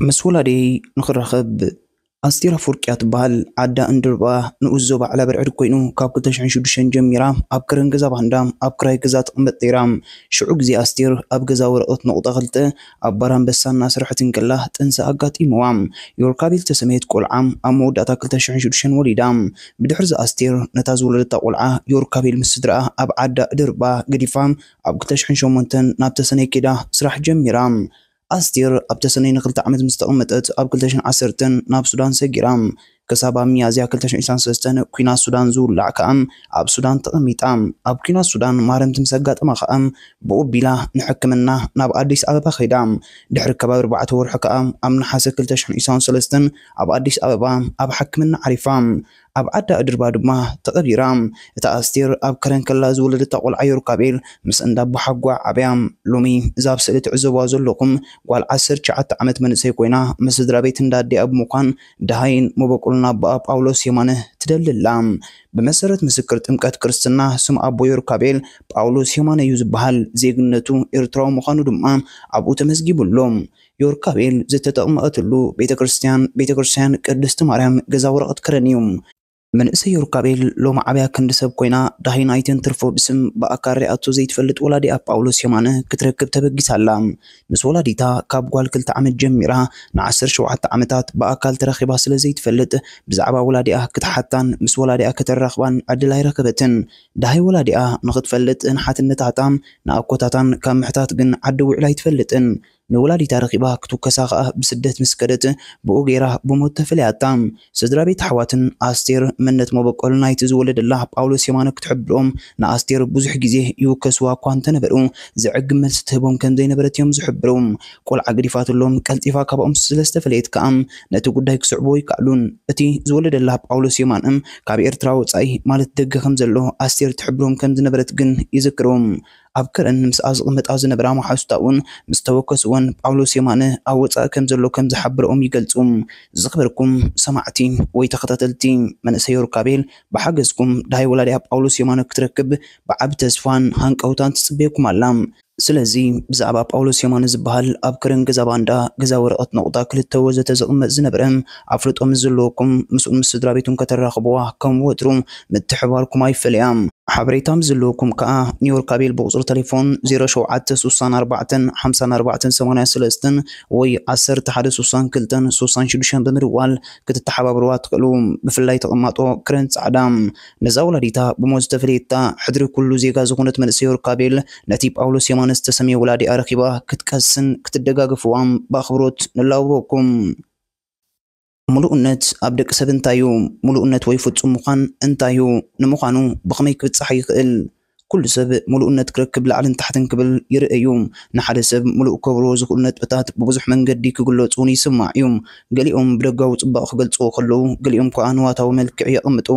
ምስ ወላዲየይ ንኽራኸብ። ኣስቴር ኣፈወርቅያ ትበሃል። ዓዳ እንድርባ ንኡስ ዞባ ዕላብርዕድ ኮይኑ፣ ካብ ክልተ ሽሕን ሽዱሽተን ጀሚራ ኣብ ከረን ገዛ ባንዳ ኣብ ክራይ ገዛ ትቕመጥ ነይራ። ሽዑ ግዜ ኣስቴር ኣብ ገዛ ወረቐት ነቑጣ ክልተ ኣብ ባራምበሳ እናሰርሐት እንከላ ጥንሲ ኣጋጢምዋ። ዮርካቤል ዝተሰመየት ቆልዓ ኣብ መወዳእታ ክልተ ሽሕን ሽዱሽተን ወሊዳ። ብድሕርዚ ኣስቴር ነታ ዝወለደታ ቆልዓ ዮርካቤል ምስ ስድራኣ ኣብ ዓዳ እድርባ ገዲፋ ኣብ ክልተ ሽሕን ሸሞንተን ናብ ተሰነይ ከይዳ ስራሕ ጀሚራ። ኣስቴር ኣብ ተሰነይ ንክልተ ዓመት ምስ ተቐመጠት ኣብ ክልተ ሽሕን ዓሰርተን ናብ ሱዳን ሰጊራ። ክሳብ ኣብ ሚያዝያ ክልተ ሽሕን ዕስራን ሰለስተን ኲናት ሱዳን ዝውላዕ ከኣ ኣብ ሱዳን ተቐሚጣ። ኣብ ኲናት ሱዳን ማረምቲ ምስ ኣጋጠማ ከኣ ብኡ ኣቢላ ንሕክምና ናብ ኣዲስ ኣበባ ከይዳ። ድሕሪ ከባቢ ኣርባዕተ ወርሒ ከኣ ኣብ ነሓሰ ክልተ ሽሕን ዕስራን ሰለስተን ኣብ ኣዲስ ኣበባ ኣብ ሕክምና ዓሪፋ። ኣብ ዓዳ እድርባ ድማ ተቐቢራ። እታ ኣስቴር ኣብ ከረን ከላ ዝወለደታ ቆልዓ ዮርካቤል ምስ እንዳ ኣቦሓጓ ዓብያ። ሎሚ እዛ ኣብ ስእሊ ትዕዘብዋ ዘለኹም ጓል ዓሰርተ ትሽዓተ ዓመት መንእሰይ ኮይና፣ ምስ ስድራ ቤት እንዳ ኣዲኣ ብምዃን ደሃይን መበቆልን ኣቦኣ ጳውሎስ የማነ ትደሊ ኣላ። ብመሰረት ምስክር ጥምቀት ክርስትና፣ ስም ኣቦ ዮርካቤል ጳውሎስ የማነ እዩ ዝበሃል። ዜግነቱ ኤርትራዊ ምዃኑ ድማ ኣብኡ ተመዝጊቡ ኣሎ። ዮርካቤል ዝተጠቕመቐትሉ ቤተ ክርስቲያን፣ ቤተ ክርስቲያን ቅድስቲ ማርያም ገዛ ወረቐት ከረን እዩ። መንእሰይ ዮርካቤል ሎሚ ዓብያ ክንዲ ሰብ ኮይና፣ ዳሂን ኣይተንትርፎ ብስም ብኣካል ሪኣቶ ዘይትፈልጥ ወላዲኣ ጳውሎስ የማነ ክትረክብ ተበጊሳ ኣላ። ምስ ወላዲታ ካብ ጓል ክልተ ዓመት ጀሚራ ንዓሰርተ ሸውዓተ ዓመታት ብኣካል ተራኺባ ስለ ዘይትፈልጥ፣ ብዛዕባ ወላዲኣ ክትሓታን ምስ ወላዲኣ ከተራኽባን ዕድል ኣይረኸበትን። ዳሃይ ወላዲኣ ንኽትፈልጥ ንሓትነታታ፣ ንኣኮታታን ካብ ምሕታት ግን ዓዲ ውዒላ ኣይትፈልጥን። ንወላዲታ ረኺባ ክትውከሳ ኸኣ ብስደት ምስ ከደት፣ ብኡ ገይራ ብሞት ተፈለያታ። ስድራ ቤት ኣሕዋትን ኣስቴር መንነት መበቆል ናይቲ ዝወለደላ ጳውሎስ የማነ ክትሕብሮም ንኣስቴር ብዙሕ ግዜ ይውከስዋ እኳ እንተነበሩ፣ ዘዕግብ መልሲ ትህቦም ከም ዘይነበረት እዮም ዝሕብሩ። ቆልዓ ገዲፋትሎም ቀልጢፋ ካብኦም ስለ ዝተፈለየት ከኣ ነቲ ጉዳይ ክስዕብዎ ኣይከኣሉን። እቲ ዝወለደላ ጳውሎስ የማነ ካብ ኤርትራ ወጻኢ ማለት ደገ ከም ዘሎ ኣስቴር ትሕብሮም ከም ዝነበረት ግን ይዝክሩ። ኣብ ከረን ምስኣ ዝቕመጣ ዝነበራ መሓዙታ እውን ምስ ተወከስወን ጳውሎስ የማነ ኣብ ወጻኢ ከም ዘሎ ከም ዝሓበረኦም ይገልጹ። ዝኸበርኩም ሰማዕቲ ወይ ተኸታተልቲ፣ መንእሰይ ዮርካቤል ብሓገዝኩም ዳሃይ ወላዲኣ ጳውሎስ የማነ ክትረክብ ብዓቢ ተስፋን ሃንቀውታን ትጽበየኩም ኣላ። ስለዚ ብዛዕባ ጳውሎስ የማነ ዝበሃል ኣብ ከረን ገዛ ባንዳ ገዛ ወረቐት ነቑጣ ክልተ ወዘተ ዝቕመጥ ዝነበረ ኣፍልጦ ምስ ዘለወኩም ምስኡን ምስ ስድራ ቤቱን ከተራኽብዋ ከም ወትሩ ምትሕባርኩም ኣይፈለያ። ሓበሬታ ምስ ዘለወኩም ከኣ ንዮርካቤል ብቁጽሪ ተሌፎን ዜሮ ሸውዓተ ስሳን ኣርባዕተን ሓምሳን ኣርባዕተን ሰማንያን ሰለስተን ወይ ዓሰርተ ሓደ ስሳን ክልተን ስሳን ሽዱሽተን ብምድዋል ክትተሓባበርዋ ትኽእሉ። ብፍላይ ተቐማጦ ክረን ጻዕዳ። ነዛ ወላዲታ ብሞት ዝተፈለየታ ሕድሪ ኩሉ ዜጋ ዝኾነት መንእሰይ ዮርካቤል ነቲ ጳውሎስ የማነ ዝተሰምየ ወላዲኣ ረኺባ ክትቀስን ክትደጋግፍዋ ብኣኽብሮት ንላበወኩም። ምሉእነት ኣብ ደቂ ሰብ እንታይ እዩ? ምሉእነት ወይ ፍጹም ምዃን እንታይ እዩ? ንምዃኑ ብኸመይ ክብጻሕ ይኽእል? ኩሉ ሰብ ምሉእነት ክረክብ ላዕልን ታሕትን ክብል ይርእ እዩ። ንሓደ ሰብ ምሉእ ክገብርዎ ዝኽእሉ ነጥብታት ብብዙሕ መንገዲ ክግለጹ እውን ይስማዕ እዩ። ገሊኦም ብደጋዊ ጽባቕ ክገልጽዎ ከለዉ፣ ገሊኦም ከኣ ንዋታዊ መልክዕ የቐምጡ።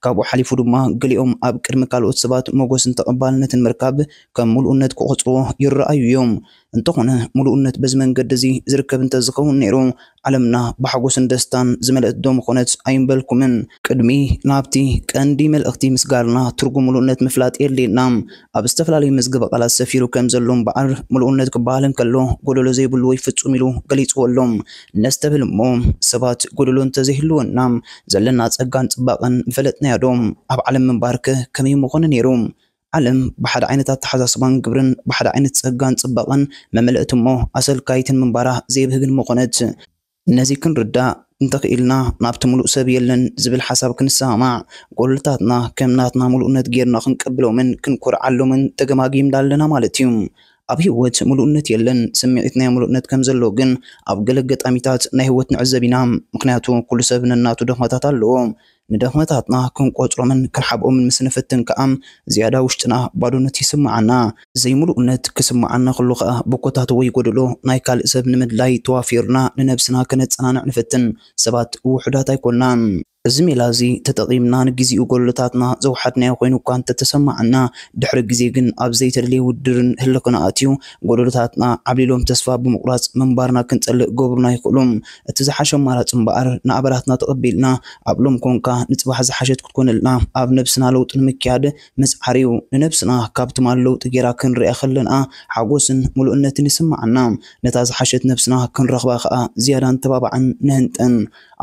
ካብኡ ሓሊፉ ድማ ገሊኦም ኣብ ቅድሚ ካልኦት ሰባት ሞገስን ተቐባልነትን ምርካብ ከም ምሉእነት ክቖጽርዎ ይረኣዩ እዮም። እንተኾነ ምሉእነት በዚ መንገዲ እዚ ዝርከብ እንተዝኸውን ነይሩ፣ ዓለምና ብሓጎስን ደስታን ዝመልአት ዶ ምኾነት ኣይምበልኩምን። ቅድሚ ናብቲ ቀንዲ መልእኽቲ ምስጋርና ትርጉም ምሉእነት ምፍላጥ የድልየና። ኣብ ዝተፈላለዩ መዝገበ ቃላት ሰፊሩ ከም ዘሎ እምበኣር፣ ምሉእነት ክበሃል እንከሎ ጎደሎ ዘይብሉ ወይ ፍጹም ኢሉ ገሊጽዎ ኣሎ። ነስተብህል እሞ፣ ሰባት ጎደሎ እንተዘይህልወና፣ ዘለና ጸጋን ጽባቐን ምፈለጥናዮ ዶ? ኣብ ዓለም ምንባርከ ከመይ ምኾነ ነይሩ? ዓለም ብሓደ ዓይነት ኣተሓሳስባን ግብርን፣ ብሓደ ዓይነት ጸጋን ጽባቐን መመልእቲ እሞ ኣሰልካይትን ምንባራ ዘየብህግን ምኾነት። ነዚ ክንርዳእ እንተኽኢልና፣ ናብቲ ምሉእ ሰብ የለን ዝብል ሓሳብ ክንሰማማዕ፣ ጎደሎታትና ከም ናትና ምሉእነት ጌርና ክንቀብሎምን ክንኮርዓሎምን ተገማጊምና ኣለና ማለት እዩ። ኣብ ህይወት ምሉእነት የለን። ስምዒት ናይ ምሉእነት ከም ዘሎ ግን ኣብ ገለ ኣጋጣሚታት ናይ ህይወት ንዕዘብ ኢና። ምኽንያቱ ኩሉ ሰብ ነናቱ ድኽመታት ኣለዎ። ንድኽመታትና ክንቆጽሮምን ክንሓብኦምን ምስ ንፍትን ከኣ ዝያዳ ውሽጥና ባዶነት ይስምዓና። ዘይምሉእነት ክስምዓና ከሎ ከኣ ብኮታት ወይ ጎደሎ ናይ ካልእ ሰብ ንምድላይ ተዋፊርና ንነብስና ከነጸናንዕ ንፍትን። ሰባት ውሑዳት ኣይኮናን። እዚ ሜላ እዚ ተጠቒምና ንግዜኡ ጎደሎታትና ዘውሓድናዮ ኮይኑ እኳ እንተተሰማዓና፣ ድሕሪ ግዜ ግን ኣብ ዘይተደልየ ውድድርን ህልኽን ኣእትዩ፣ ጎደሎታትና ዓብሊሎም ተስፋ ብምቑራጽ ምንባርና ክንጸልእ ክገብሩና ይኽእሉ። እቲ ዝሓሸ ኣማራጺ እምበኣር፣ ንኣበራትና ተቐቢልና፣ ኣብ ሎም ኮንካ ንጽባሕ ዝሓሸት ክትኮነልና ኣብ ነብስና ለውጢ ንምክያድ ምጽዓር እዩ። ንነብስና ካብ ትማል ለውጢ ጌራ ክንሪኣ ከለና፣ ሓጎስን ምሉእነትን ይስምዓና። ነታ ዝሓሸት ነብስና ክንረኽባ ከኣ ዝያዳ ንተባባዕን ንህንጠን።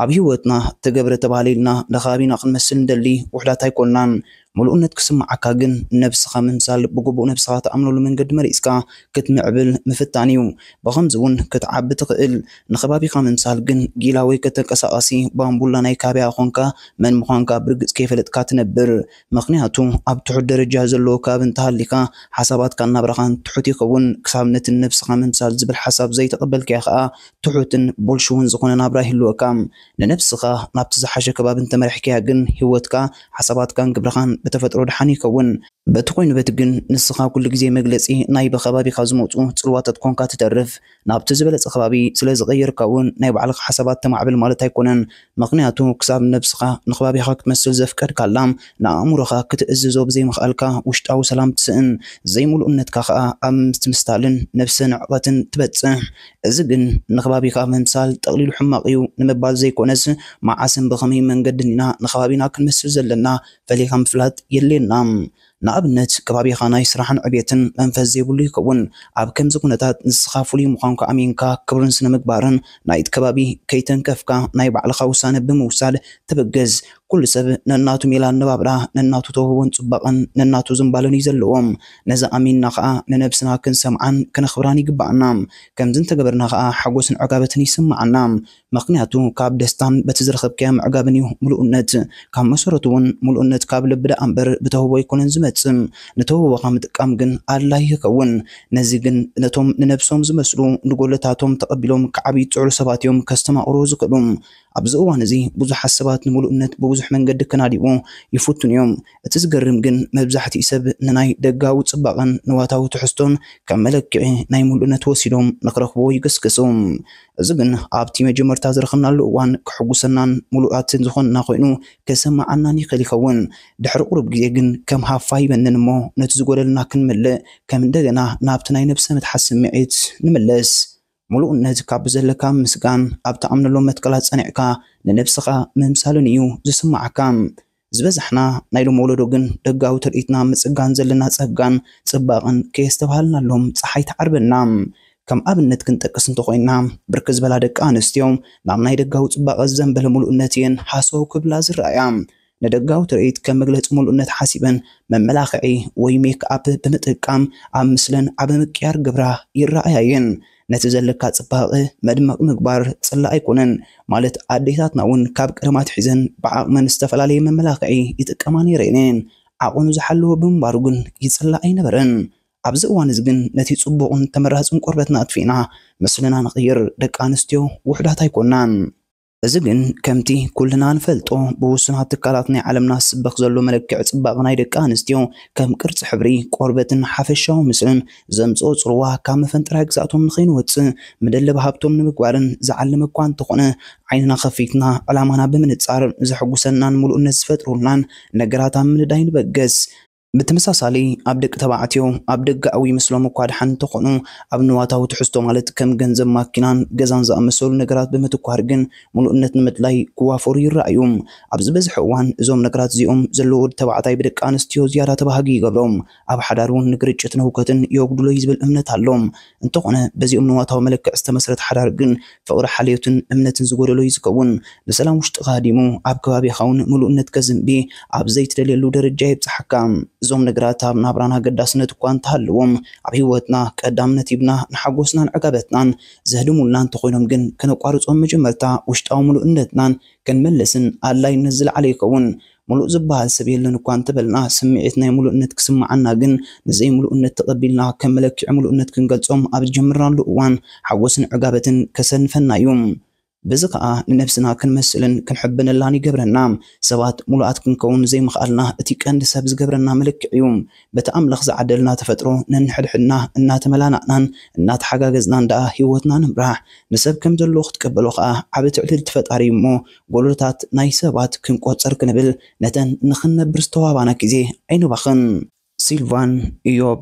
ኣብ ህይወትና ተገብረ ተባህለ ኢልና ንኸባቢና ክንመስል ንደሊ ውሑዳት ኣይኮንናን። ምሉእነት ክስምዓካ ግን ነብስኻ ምምሳል ብግቡእ ነብስኻ ትኣምነሉ መንገዲ መሪጽካ ክትምዕብል ምፍታን እዩ። ብኸምዚ እውን ክትዓቢ ትኽእል። ንኸባቢኻ ምምሳል ግን ጊላ ወይ ከተንቀሳቓሲ ባምቡላ ናይ ካቢያ ኾንካ መን ምዃንካ ብርግጽ ከይፈለጥካ ትነብር። ምኽንያቱ ኣብ ትሑት ደረጃ ዘለዎ ከባቢ እንተሃሊኻ ሓሳባትካን ናብራኻን ትሑት ይኸውን። ክሳብ ነቲ ነብስኻ ምምሳል ዝብል ሓሳብ ዘይተቐበልካዮ ኸኣ ትሑትን ቦልሽውን ዝኾነ ናብራ ይህልወካ። ንነብስኻ ናብቲ ዝሓሸ ከባቢ እንተመሪሕካያ ግን ህይወትካ፣ ሓሳባትካን ግብርኻን ብተፈጥሮ ደሓን ይኸውን። በቲ ኮይኑ በቲ ግን ንስኻ ኩሉ ግዜ መግለጺ ናይ ብኸባቢኻ ዝመጹ ጽልዋታት ኮንካ ትተርፍ። ናብቲ ዝበለጸ ከባቢ ስለ ዝቐየርካ እውን ናይ ባዕልኻ ሓሳባት ተማዕብል ማለት ኣይኮነን። ምኽንያቱ ክሳብ ነብስኻ ንኸባቢኻ ክትመስል ዘፍቀድካላ፣ ንኣእምሮኻ ክትእዝዞ ብዘይምኽኣልካ ውሽጣዊ ሰላም ትስእን። ዘይምሉእነትካ ኸኣ ኣብ ምስትምስታልን ነብሰ ንዕቐትን ትበጽሕ። እዚ ግን ንኸባቢኻ ምምሳል ጠቕሊሉ ሕማቕ እዩ ንምባል ዘይኮነስ፣ መዓስን ብኸመይ መንገድን ኢና ንኸባቢና ክንመስል ዘለና ፈሊኻ ምፍላጥ የድልየና። ንኣብነት፣ ከባቢኻ ናይ ስራሕን ዕቤትን መንፈስ ዘይብሉ ይኸውን። ኣብ ከምዚ ኩነታት ንስኻ ፍሉይ ምዃንካ ኣሚንካ ክብርን ስነ ምግባርን ናይቲ ከባቢ ከይተንከፍካ ናይ ባዕልኻ ውሳነ ብምውሳድ ትብገስ። ኩሉ ሰብ ነናቱ ሜላ ኣነባብራ፣ ነናቱ ተውህቦን ጽባቐን ነናቱ ዝንባለን እዩ ዘለዎም። ነዚ ኣሚንና ኸኣ ንነብስና ክንሰምዓን ከነኽብራን ይግባኣና። ከምዚ እንተገበርና ኸኣ ሓጎስን ዕጋበትን ይስምዓና። ምኽንያቱ ካብ ደስታን በቲ ዝረኸብካዮ ምዕጋብን እዩ ምሉእነት። ካብ መሰረቱ እውን ምሉእነት ካብ ልቢ ደኣ እምበር ብተውህቦ ኣይኮነን ዝመጽእ። ንተውህቦኻ ምጥቃም ግን ኣድላዪ ይኸውን። ነዚ ግን ነቶም ንነብሶም ዝመስሉ ንጎለታቶም ተቐቢሎም ክዓብዩ ዝጽዕሩ ሰባት እዮም ከስተማቕሩ ዝኽእሉ። ኣብዚ እዋን እዚ ብዙሓት ሰባት ንምሉእነት ብብዙሕ መንገዲ ክናድይዎ ይፍትኑ እዮም። እቲ ዝገርም ግን መብዛሕትኡ ሰብ ንናይ ደጋዊ ጽባቐን ንዋታዊ ትሕዝቶን ከም መለክዒ ናይ ምሉእነት ወሲዶም ንኽረኽብዎ ይግስግሱ። እዚ ግን ኣብቲ መጀመርታ ዝረኸብናሉ እዋን ከሕጉሰናን ምሉኣትን ዝኾንና ኮይኑ ክስምዓናን ይኽእል ይኸውን። ድሕሪ ቁሩብ ግዜ ግን ከም ሃፋ ይበንን እሞ ነቲ ዝጎደለና ክንምልእ ከም እንደገና ናብቲ ናይ ነብሰ ምትሓት ስምዒት ንምለስ። ምሉእነት ካብ ብዘለካ ምስጋን ኣብ ትኣምነሎም መትከላት ጸኒዕካ ንነብስኻ ምምሳልን እዩ ዝስምዓካ። ዝበዛሕና ናይ ሎም ወለዶ ግን ደጋዊ ትርኢትና ምጽጋን ዘለና ጸጋን ጽባቕን ከየስተብሃልናሎም ጸሓይ ትዓርበና። ከም ኣብነት ክንጠቅስ እንተኾይንና ብርክት ዝበላ ደቂ ኣንስትዮ ናብ ናይ ደጋዊ ጽባቐ ዝዘንበለ ምሉእነት እየን ሃሰው ክብላ ዝረኣያ። ንደጋዊ ትርኢት ከም መግለጺ ምሉእነት ሓሲበን መመላኽዒ ወይ ሜክ ኣፕ ብምጥቃም ኣብ ምስለን ዓቢ ምቅያር ገብራ ይረኣያ እየን። ነቲ ዘለካ ጽባቐ መድመቕ ምግባር ጽላእ ኣይኮነን። ማለት ኣዴታትና እውን ካብ ቀደም ኣትሒዘን ብዓቕመን ዝተፈላለየ መመላኽዒ ይጥቀማ ነይረን እየን። ዓቐኑ ዝሓለወ ብምንባሩ ግን ይጽላእ ኣይነበረን። ኣብዚ እዋን እዚ ግን ነቲ ጽቡቕን ተመራጽን ቆርበትና ኣጥፊእና ምስልና ንቕይር ደቂ ኣንስትዮ ውሑዳት ኣይኮናን። እዚ ግን ከምቲ ኩልና ንፈልጦ ብውሱናት ትካላት ናይ ዓለምና ዝስበኽ ዘሎ መለክዒ ጽባቐ ናይ ደቂ ኣንስትዮ ከም ቅርጺ ሕብሪ ቆርበትን ሓፈሻዊ ምስልን ዘምጽኦ ጽልዋ ካብ መፈንጠራይ ግዝኣቶም ንኸይንወጽእ መደለቢ ሃብቶም ንምግባርን ዝዓለመ እኳ እንተኾነ ዓይንና ከፊትና ዕላማና ብምንጻር ዘሕጉሰናን ምሉእነት ዝፈጥሩልናን ነገራት ኣብ ምንዳይ ንበገስ። ብተመሳሳሊ ኣብ ደቂ ተባዕትዮ ኣብ ደጋኣዊ ምስሎም እኳ ደሓን እንተኾኑ ኣብ ንዋታዊ ትሕዝቶ ማለት ከም ገንዘብ ማኪናን ገዛን ዝኣመሰሉ ነገራት ብምትኳር ግን ምሉእነት ንምድላይ ክዋፈሩ ይረኣዩ። ኣብ ዝበዝሐ እዋን እዞም ነገራት እዚኦም ዘለዎ ወዲ ተባዕታይ ብደቂ ኣንስትዮ ዝያዳ ተባሃጊ ይገብሮም። ኣብ ሓዳር እውን ንግርጭትን ህውከትን የወግድሎ እዩ ዝብል እምነት ኣሎ። እንተኾነ በዚኦም ንዋታዊ መለክዕ ዝተመስረት ሓዳር ግን ፍቕሪ ሓልዮትን እምነትን ዝጎደሎ እዩ ዝኸውን። ንሰላም ውሽጥኻ ሃዲሙ ኣብ ከባቢኻ እውን ምሉእነት ከዝንቢ ኣብ ዘይትደልየሉ ደረጃ የብጽሓካ። እዞም ነገራት ኣብ ናብራና ኣገዳስነት እኳ እንተሃለዎም ኣብ ህይወትና ቀዳምነት ሂብና ንሓጎስናን ዕጋበትናን ዘህድሙልና እንተኾይኖም ግን ከነቋርጾም መጀመርታ ውሽጣዊ ምሉእነትናን ክንመልስን ኣድላይነት ዝለዓለ ይኸውን። ምሉእ ዝበሃል ሰብ የለን እኳ እንተበልና ስምዒት ናይ ምሉእነት ክስምዓና ግን ንዘይምሉእነት ተቐቢልና ከም መለክዒ ምሉእነት ክንገልጾም ኣብ ዝጀመርናሉ እዋን ሓጎስን ዕጋበትን ከሰንፈና እዩ። በዚ ከኣ ንነብስና ክንመስልን ክንሕብነላን ይገብረና። ሰባት ሙሉኣት ክንከውን ዘይምኽኣልና እቲ ቀንዲ ሰብ ዝገብረና መለክዕ እዩ። በቲ ኣምላኽ ዝዓደልና ተፈጥሮ ነንሕድሕድና እናተመላናዕናን እናተሓጋገዝናን ደኣ ህይወትና ንምራሕ። ንሰብ ከም ዘለዎ ክትቀበሎ ከኣ ዓቢ ትዕድልቲ ፈጣሪ እዩ እሞ፣ ጎደሎታት ናይ ሰባት ክንቆጽር ክንብል ነተን ንኽንነብር ዝተዋባና ግዜ ኣይንባኽን። ሲልቫን ኢዮብ።